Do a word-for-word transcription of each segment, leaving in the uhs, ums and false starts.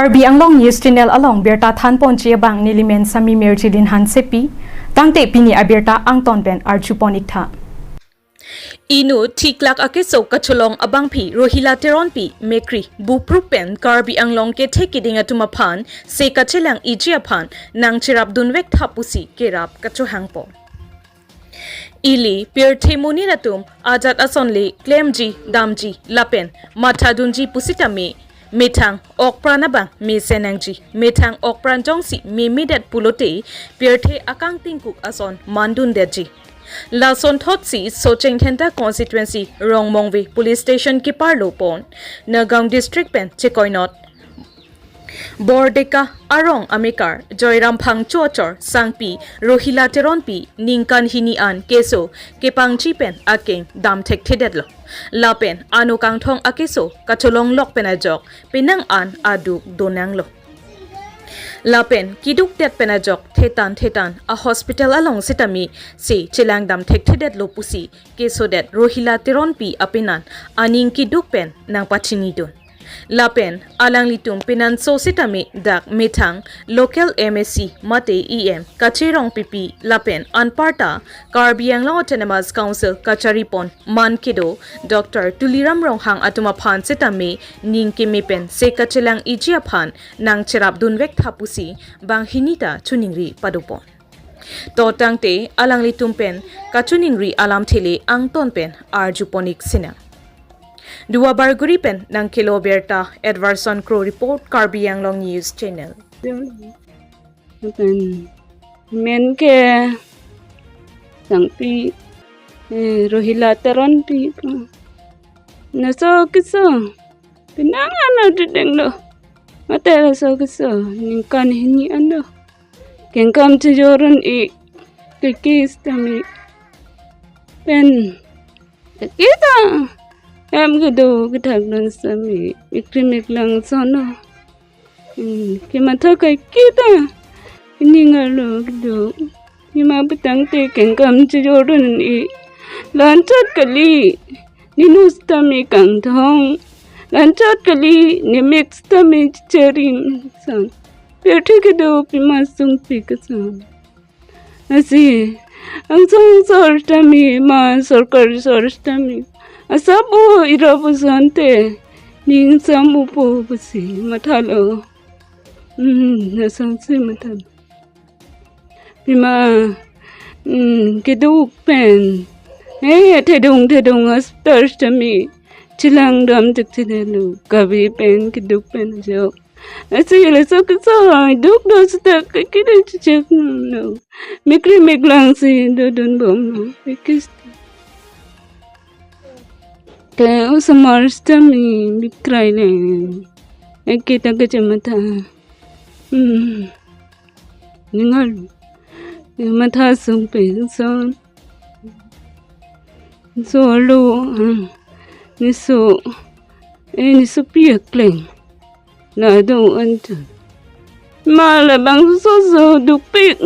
Karbi Anglong News Channel along birta thanponji abang nelimen Sami Mirjilin Hansepi, tangte pini abirta angton pen arjupon iktha. Inut thiklak akeso kacholong abangpi Rohila Teronpi mekri buprup pen Karbi Anglong kethe kiding atum aphan se kachelang iji aphan nangcherap dunvek tha pusi kerap kachohangpo. Ili pirthe monit atum ajat ason le klemji damji lapen mathadunji pusitame methang okpran abang mesen nangji, methang okpran jongsi memedet pulote pirthe akangtingkuk ason mandundetji. Lasonthotsi Socheng Dhenta constituency Rongmongve police station keparlo pon Nagaon district pen chekoinot Bordeka arong amekar Joyram Phangcho achor sangpi Rohila Teronpi ningkan hini an keso kepangji pen akeng damthekthedetlo. Lapen ano kangthong akeso kacholonglok pen ajok penang an aduk donanglo. Lapen kidukdet pen ajok thetan thetan a hospital along sitame se chelang damthekthedetlo pusi kesodet Rohila Teronpi apenan aning kiduk pen nangpachinidun. Lapen alanglitum penanso sitame dak methang local M A C mate E M kacherong pipi lapen anparta Karbi Anglong Autonomous Council kacharipon man kedo Doctor Tuliram Ronghang atum aphan sitame ning keme pen se kachelang iji aphan nangcherap dunvek tha pusi banghini ta choningri padopon. To tangte alanglitum pen kachoningri alamthe le angton pen arjupon ik sinang. Duar Bagori pen nangkelo birta Edwardson Kro report, Karbi Anglong News Channel. Lapen men ke sangpi, eh, Rohila Teronpi pu. Laso keso penang an adedenglo. Mate laso keso ningkan hini an do. Kengkam chejor un-e, kekis tame pen kekis ta hem kedo kethak dun sitame mikri miklang ason do. Hmm, kematha kaiketa ining arlo kedo. Pima pu tangte kengkam chejor un-e. Lanchot kali, ninu sitame kangthong. Lanchot kali, nemek sitame cherim ason. Pirthe kedo pima sungpik ason. Lasi angsong asor sitame, ma sorkar asor sitame asap o ira pu asonte ning sam upo pusi mathalo. Hmm, asonsi mathalo. Pima, hmm, keduk pen, eh, thedung thedung astar sitame chelang damthekthedetlo, kabi pen keduk pen ajok. Lasi laso keso duk do seta kekida chechek no. Mikri miklangsi dodun bomlo. Kekis ke osomar sitame mikrai le. Ekita kechematha. Hmm. Ningal. Matha sungpik ason. Solo, ah, neso, eh, nesopi akleng. Lado anta. Ma labangso so dukpik.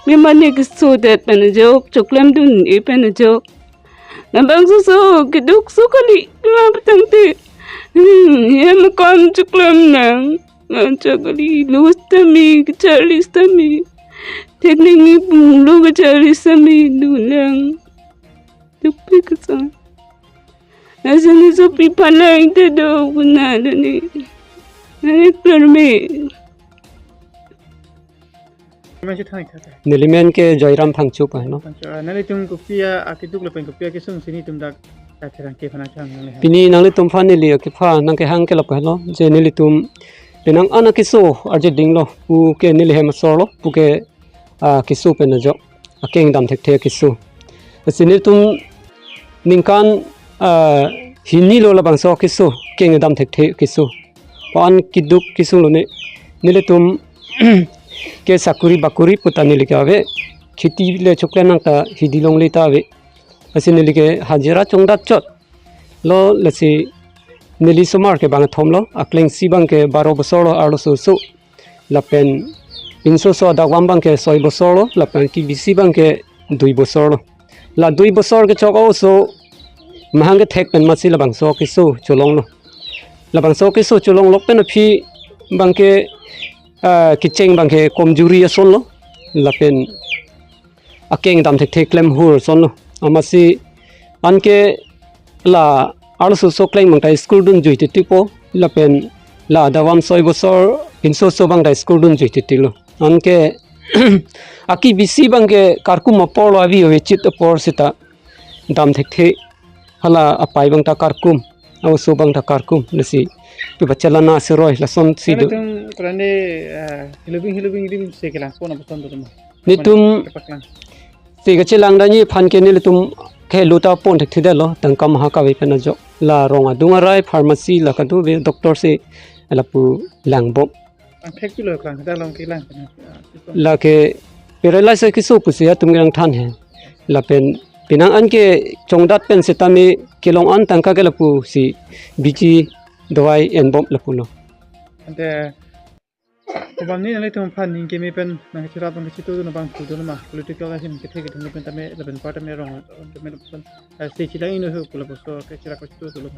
Mimane kesodet pen ajok, choklem dun-e pen ajok. Labangso so keduk so kali, ma pu tangte. Hmm, hem akam choklem nang. Ngan chakali, lo sitame, kacharli sitame. Thekning ipung lo kacharli sitame, dolang. Dukpik ason. Asini sopi palang te do kuna dani. Nani perme. Nelimen ke Joyram Phangcho pu heno. Phangcho, ah, nanglitum kopi akeduk lapen kopi akesung si nelitum dak katherang ke phana chang nang le. Pini nanglitum aphan neli akepha nangkehang ke lapu heno. Je nelitum penang an akeso arje dinglo. Pu ke neli hem asor lo. Pu ke, ah, keso pen ajok akeng damthekthe keso. Lasi nelitum ningkan, ah, hini lo labangso keso, keng damthekthe keso. Pu an keduk kesung lo ne. Nelitum ke sakuri bakuri puta neli ke ave. Kheti le choklem nang ta hidi longle ta ave. Lasi neli ke hajira chongdat chot lo, lasi neli somar ke bangthom lo, aklengsi abang ke baro bosor lo arloso oso. Lapen pinso oso adakvam abang ke soi bosor lo, lapen kebisi abang ke dui bosor lo. La dui bosor kechok oso mahang kethek pen masi labangso keso cholong lo. Labangso keso cholonglok pen aphi Bangke, ah, kecheng bangke komjuri asonlo, lapen akeng dam thekthe klem hur asonlo. Amatsi anke la arloso so kleng bangta school dunjui titipo, lapen la davam soi bosor pinso so bangta school dunjui titilo. Anke aki bisi bangke karkum apor lo, avi ove chit apor seta dam thekthe, hala apai bangta karkum, aoso bangta karkum, lasi pi bachelana seroi lasonsi do. Nelitum kurande, eh, hilobing hilobing dim se kelang pon apa son do ma? Netum kepaklang. Se kachelang danji aphan ke nelitum ke luta pon thekthedetlo, tangka maha kave pen ajok. La rong adung arai, pharmacy la kadu ave, doctor si lapu langbom. Ang thek pilo klang, dak long kelang pen. Lake paralyze keso pusi atum kelang than he. Lapen penang anke chongdat pen setame kelong an tangka ke lapusi biji dawai enbom lapulo. Ante kobang ni nanglitum aphan ning keme pen nangcherap nangchito do nabang pudo nama, political ahin kethe kethe pen tame lapen part tame rong tame lapuson. Eh, se chelang ino ho pula poso ke chelang ko chito dolo.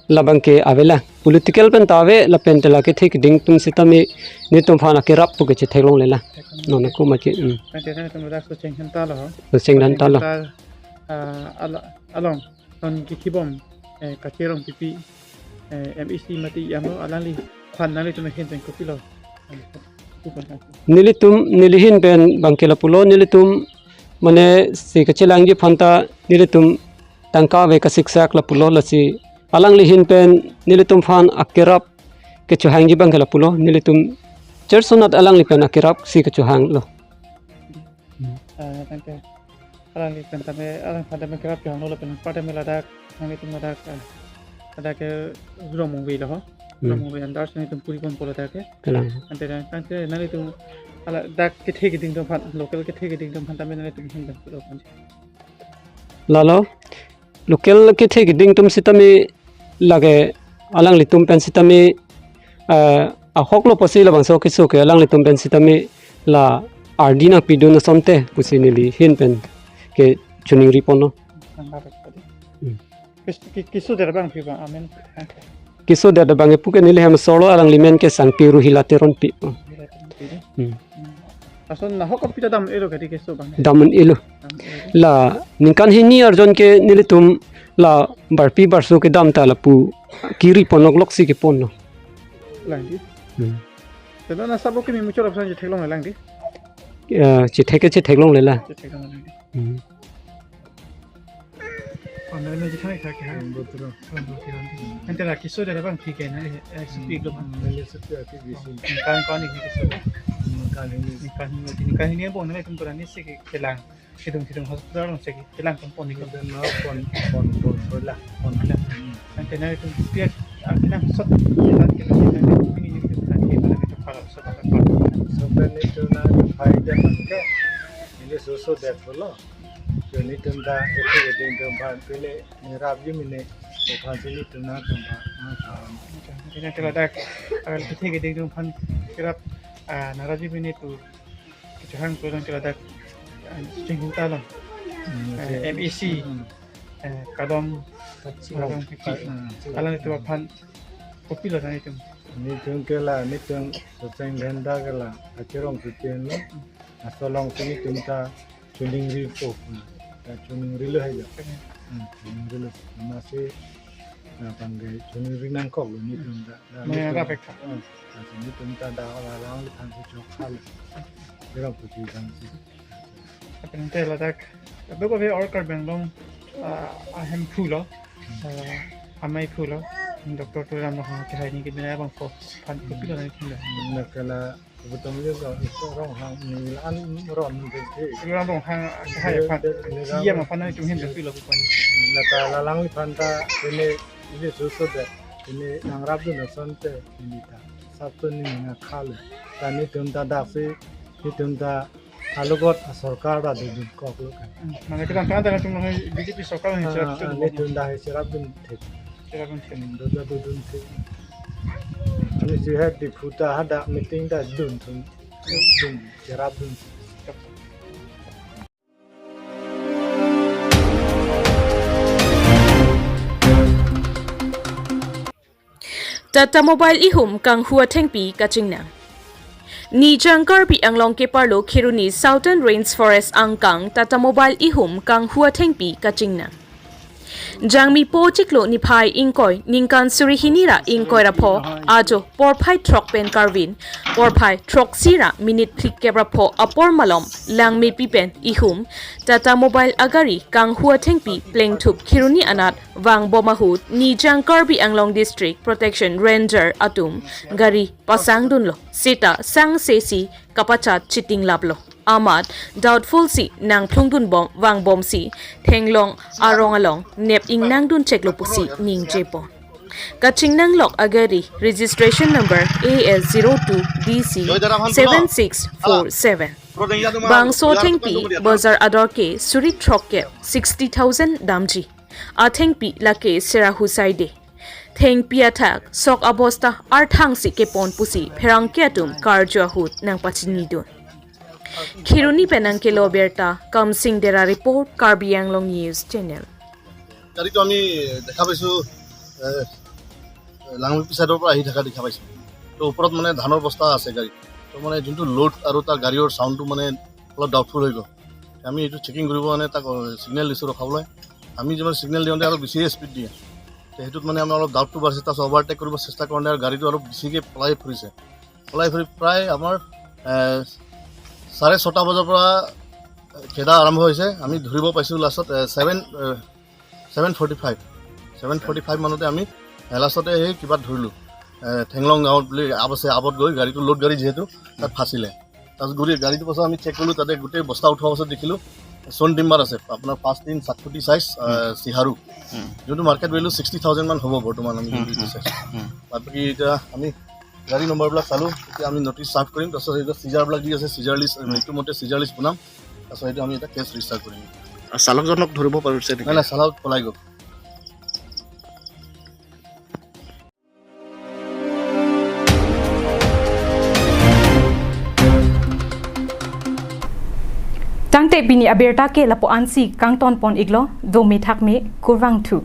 Labang ke avela political pen ta ave, lapen te la kethe keding pen setame netum aphan akerap pu ke chetheklonglela. Non ako ma ke, hmm. Ante nangtum dak Socheng Dhenta lo ho. Socheng Dhenta lo. Socheng Dhenta, ah, ala-, along non kithibom, eh, Kache Rongpipi, eh, M A C mati yamo, alangliphan nanglitum ahin pen kopilo? Nelitum, neli ahin pen bangke lapulo, nelitum mane se kachelangji aphanta nelitum tangka ave kasiksak lapulo, lasi alangli ahin pen nelitum aphan akerap kechohangji bangke lapulo, nelitum cherso nat alangli pen akerap si kechohanglo. Ah, thank you. Alangli pen tame, alangphan tame kerap chohanglo lapen part tame ladak, nanglitum ladak, ah, ladak ke Rongmongve lo ho. Hmm. Rongmongve under si nanglitum puri ponpo ladak ke. Kalang. Ante dan, ante nanglitum ladak kethe keding atum aphan, local kethe keding atum aphan tame nanglitum ahin pen kopilo pon? Lalo, local kethe keding atum setame lake alanglitum pen setame, eh, ahok lo pusi labangso keso ke alanglitum pen setame la ardi nangpidun asonte pusi neli ahin pen kechoningri ponlo. Nangkap tadi. Hmm. Kes-, ke-, keso der bang phi bang, amen. Keso der bang epu ke neli hem solo, alangli men ke Sangpi Ruhila Teronpi. Ruhila Teronpi, ya? Hmm. Hmm. Lason nahok kopi ta dam-elo kadi keso bang? Dam-un-elo. Dam-un-elo. La ningkan hini arjon ke nelitum la barpi barso kedam ta lapu kiri ponlok lok si keponlo. Lang di. Hmm. Tena na sabo kimi muchot apsan chetheklonglelang di. Eh, chethek ke chetheklonglela. Chetheklonglelang di. Hmm. Ante la keso der bang phi ke na, eh, speak lo bang. Neli speak aki bisi. Ningkan ko-an ni keso. Ningkan hini. Ningkan hini, ningkan hini bong nanglitum kurani si ke, kelang. Kidung kidung hospital along si kelang pon pon ni. Kidung na pon pon pon pon la pon la. Ante nanglitum speak, ah, kelang sot. Kelang kelang kelang ini ini kelang kelang kelang kelang. Sopen netum na phai de mangke. Neli soso det pulo. Yo netum ta kethe keding atum aphan pele nerapji mene, aphan si netum nangtum aphan nangtum. Ante ladak, agar kethe keding atum aphan kerap, ah, nerapji mene pu kechohang pu ladak, ah, Socheng Dhenta lo. Hmm, eh, si M A C, hmm, eh, Kadom, Kache Rong, Kadom Kache. Hmm. Alanglitum aphan kopilo nanglitum? Netum ke la, netum Socheng Dhenta ke la Kache Rongpipi lo. Laso along si netum ta choningripo, hmm, ta choningrilo hai jo. Hmm, choningrilo. Amatsi, na bangke choningri nangkoklo netum ta. Na, mane netum, rap ek tha. Hmm, ta si netum ta dak alangliphan si chokhalo. Kache Rongpipi aphan si. Lapen ante ladak, do ko be or Karbi Anglong, ah, ahemphu lo. Hmm. Ah, amaiphu lo. Doctor Tuliram Ronghang kehai ni kebinai abang ko aphan kopilo nanglitum? Hmm, na ke la Kebetulan juga itu Ronghang ni an ron dengke. Tuliram Ronghang kehai aphan. Tuliram. Siyam aphan nanglitum ahin kopilo pu aphan? Lata alangliphan ta ini, ini soso det. Ini nangrapdun asonte ini ta. Sabtu ni nangkhalo. Ta netum ta daksi, netum ta alogot asorkar ta dodun koklo kan. Hmm. Mane kedamtang ta nanglitum B J P sorkar ni, ah, cherap, ah, netum ta hai cherapdun thek. Cherapdun thek. Hmm, do do dodun thek. Ani si hai Diphu ta hadak meeting ta dun thun. Dun, cherapdun. Tata Mobile ihum kanghu athengpi kachingnang. Nijang Karbi Anglong keparlo Kheroni Southern Range Forest angkang Tata Mobile ihum kanghu athengpi kachingnang. Jangmi po chiklo niphai ingkoi ningkan suri hini ra ingkoi ra pho ajo porphai throk pen karvin porphai throksi ra minute phlikep ra pho apor malom langmepi pen ihum Tata Mobile agari kanghu athengpi plengthup Kheroni anat vangbom ahut Nijang Karbi Anglong District Protection Ranger atum gari pasangdunlo seta sangsesi kapachat chitinglaplo. Amat doubtful si nangphlungdunbom vangbomsi thenglong arong along nep ingnangdun cheklo pusi ningjepon. Kachingnanglok agari registration number A S zero two D C seven six four seven. Bangso thengpi bazar ador ke suri throkkep sixty thousand damji. Athengpi lake sera husaide. Thengpi athak sok abosta arthangsi kepon pusi pherangke atum karju ahut nangpachinidun. Kheroni pen nangkelo birta Kamsing Dera report, Karbi Anglong News Channel. গাড়ীটো আমি দেখা পাইছো এ, লাংমিপি চাইডৰ পৰা আহি থকা দেখা পাইছো। তো ওপৰত মানে ধানৰ বস্তা আছে গাড়ী। তো মানে যোনটো লোড আৰু তাৰ গাড়ীৰ চাউণ্ডটো মানে অলপ ডাউটফুল হৈ গ'ল। আমি এইটো চেকিং কৰিব কাৰণে তাক চিগনেল দিছোঁ ৰখাবলৈ। আমি যিমান চিগনেল দিওঁতে আৰু বেছিয়ে স্পীড দিয়ে। তো সেইটোত মানে আমাৰ অলপ ডাউটটো বাঢ়িছে। তাৰপিছত অভাৰটেক কৰিব চেষ্টা কৰোঁতে আৰু গাড়ীটো অলপ বেছিকৈ পলাই ফুৰিছে। পলাই ফুৰি প্ৰায় আমাৰ এ, চাৰে ছটা বজাৰ পৰা খেদা আৰম্ভ হৈছে। আমি ধৰিব পাইছোঁ লাষ্টত seven seven forty five seven forty five মানতে আমি লাষ্টতে সেই কিবা ধৰিলোঁ। এ, থেংলং গাঁৱত বুলি আপ আছে, আপত গৈ গাড়ীটো লোড গাড়ী যিহেতু তাত ফাঁচিলে। তাৰপিছত গোটেই গাড়ীটো পাছত আমি চেক কৰিলোঁ, তাতে গোটেই বস্তা উঠোৱাৰ পাছত দেখিলোঁ চোন টিম্বাৰ আছে, আপোনাৰ পাঁচ টিন সাত ফুটি চাইজ চিহাৰু, যোনটো মাৰ্কেট ভেলু ছিক্সটি থাউজেণ্ড মান হ'ব বৰ্তমান আমি যোনটো বিচাৰিছোঁ। বাদ বাকী এতিয়া আমি গাড়ী নম্বৰবিলাক চালোঁ, এতিয়া আমি নটিচ চাৰ্ভ কৰিম। তাৰপিছত এতিয়া চিজাৰবিলাক দি আছে, চিজাৰ লিষ্ট, ৰীতিমতে চিজাৰ লিষ্ট বনাম। তাৰপিছত এইটো আমি এটা কেছ ৰেজিষ্টাৰ কৰিম। চালকজনক ধৰিব পাৰিছে নেকি? নাই নাই, চালক পলাই গ'ল। Tangte pini abirta ke lapu-ansi kangtonpon-iklo, dome thakme, kurvangthu.